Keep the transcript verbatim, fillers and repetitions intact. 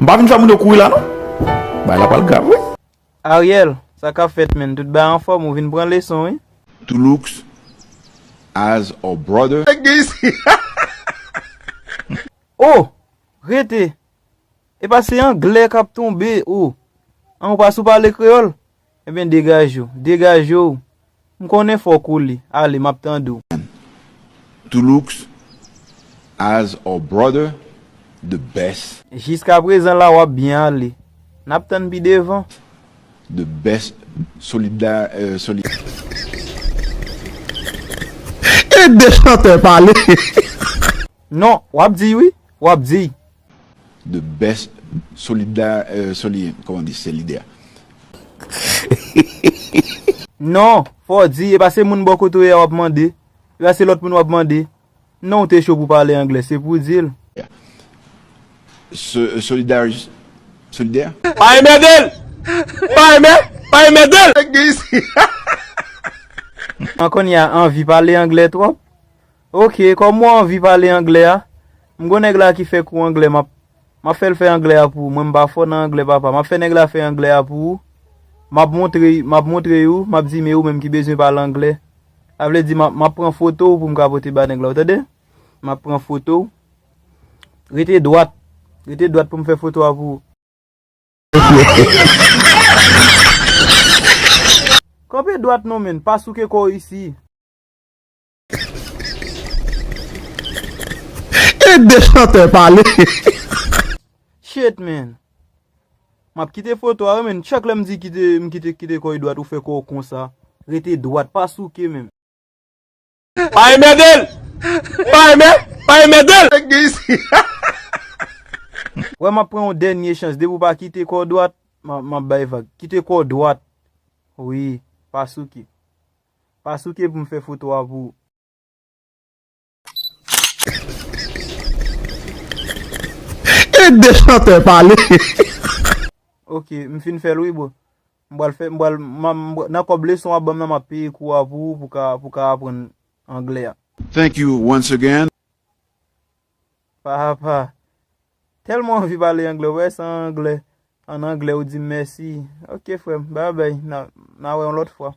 M pa vin fè moun yo kouri la non. Bagay la pral grav wi. Ariel, sa k ap fèt menn? Tout bagay anfòm, ou vin pran leson wi. Two looks as a brother. Oh! Rete! Epa se anglè k ap tonbe, oh! An ou pa sou pale kreyòl? Ebyen degaje w, degaje w! M konnen fò w koule, ale m ap tande w. Two looks as a brother, the best. Jiskaprezan la w ap byen ale. N ap tann pi devan. The best solida, euh, soli. E de chantè pale. Non, w ap di wi, w ap di. The best solida, euh, soli, comment on dit, solidaire. Non, fò w di, e pa se moun bò kote w ye a w ap mande. E pa se lòt moun w ap mande. Non, ou te cho pou pale anglè, se pou w di l. So, solidaire, solidaire. Pa enmède l! Pa enmè, pa enmède l! An kounye a anvi pale anglè twòp? Ok, kòm ou anvi pale anglè a, m gon nèg la ki fè kou anglè, m ap, m ap fè l fè anglè a pou ou. Mwen m pa fò nan anglè papa. M ap fè nèg la fè anglè a pou ou. M ap montre, m ap montre ou, m ap di men ou menm ki bezwen pale anglè. Sa vle di m ap, m ap pran foto ou pou m ka pote ba nèg la, ou tande? M ap pran foto ou. Rete dwat. Rete dwat pou m fè foto a pou ou. Kanpe dwat non menn, pa souke kò w isi. E de chantè pale. Shit menn. M ap kite foto a wi menn, chak lè m di kite, m kite, kite kò w dwat ou fè kò w konsa. Rete dwat, pa souke menm. Pa enmède l! Pa enmè, pa enmède l! Wè m ap pran yon dènye chans, depi w pa kite kò w dwat, m ap, m ap bay vag. Kite kò w dwat. Wi, pa souke. Pa souke pou m fè foto a pou ou. E de chantè pale. Ok, m fin fè l wi bro. M pral fè, m pral, m, m, nan kòb leson w ap ban m nan m ap peye kou a pou ou pou ka, pou ka aprann anglè a. Thank you once again. Papa. Tèlman anvi pale anglè, ou wè se an anglè. An anglè ou di m mèsi. Ok frè m, babay, n a, n a wè yon lòt fwa.